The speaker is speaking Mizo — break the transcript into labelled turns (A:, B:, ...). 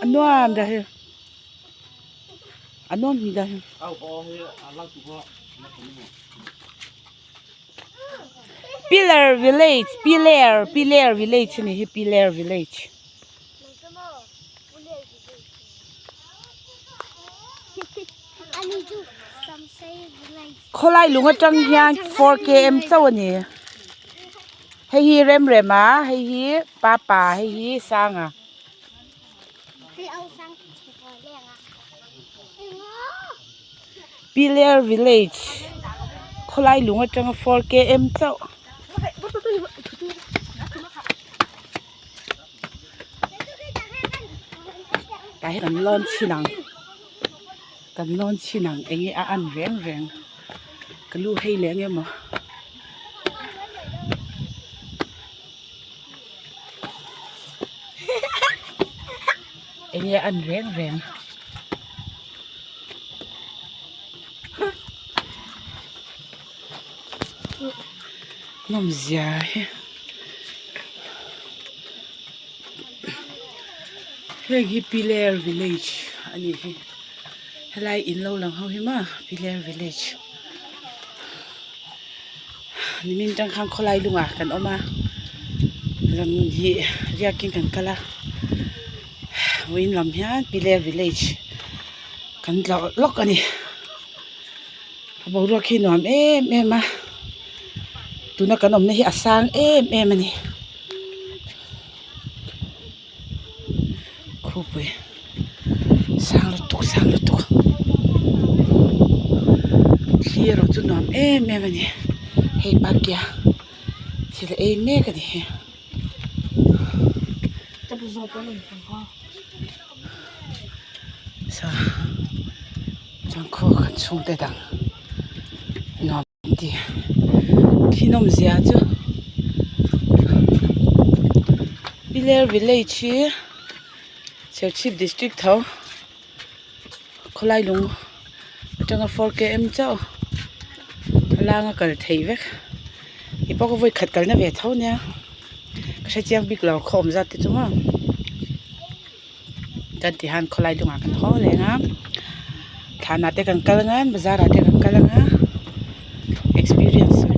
A: Anuam dah hi anuam hi dah hi Pillar village Piler Piler village a ni hi Piler village. Khawlai lung atang hian 4 km chauh a ni hei hi Remrema hei hi Papa hei hi Sanga. Piler village khawlai lung atanga 4 km chauh. Tah hian kan lawn chhin ang kan lawn chhin ang eng nge a an reng reng ka lu hei leh ang emaw. Eng nge a an reng reng. Nawmzia hi heng hi Piler village a nih hi helai in lo lang ho hi maw Piler village nimin tang khan khawlai lungah kan awm a zan hi riakin kan kal a vawiin lam hian Piler village kan tlawh lawk a ni. A boruak hi nuam em em a tuna kan awmna hi a sang em em a ni khupui sang lutuk sang lutuk thli erawh chu nuam em em a ni hei pakia thil ei mek a ni hi. Chuan khaw kan chhungte dang nuam ti khi nawmzia chu Piler village hi Serchhip district tho khawlai lung atanga 4 km chauh a langa kal theih vek ti pawh ka vawi khat kalna ve tho nia ka hrechiang bik lo khaw awm zat te chu maw. Kan ti han khawlai lungah kan haw leng a thlanah te kan kal ang a bazar ah te kan kal ang a experience.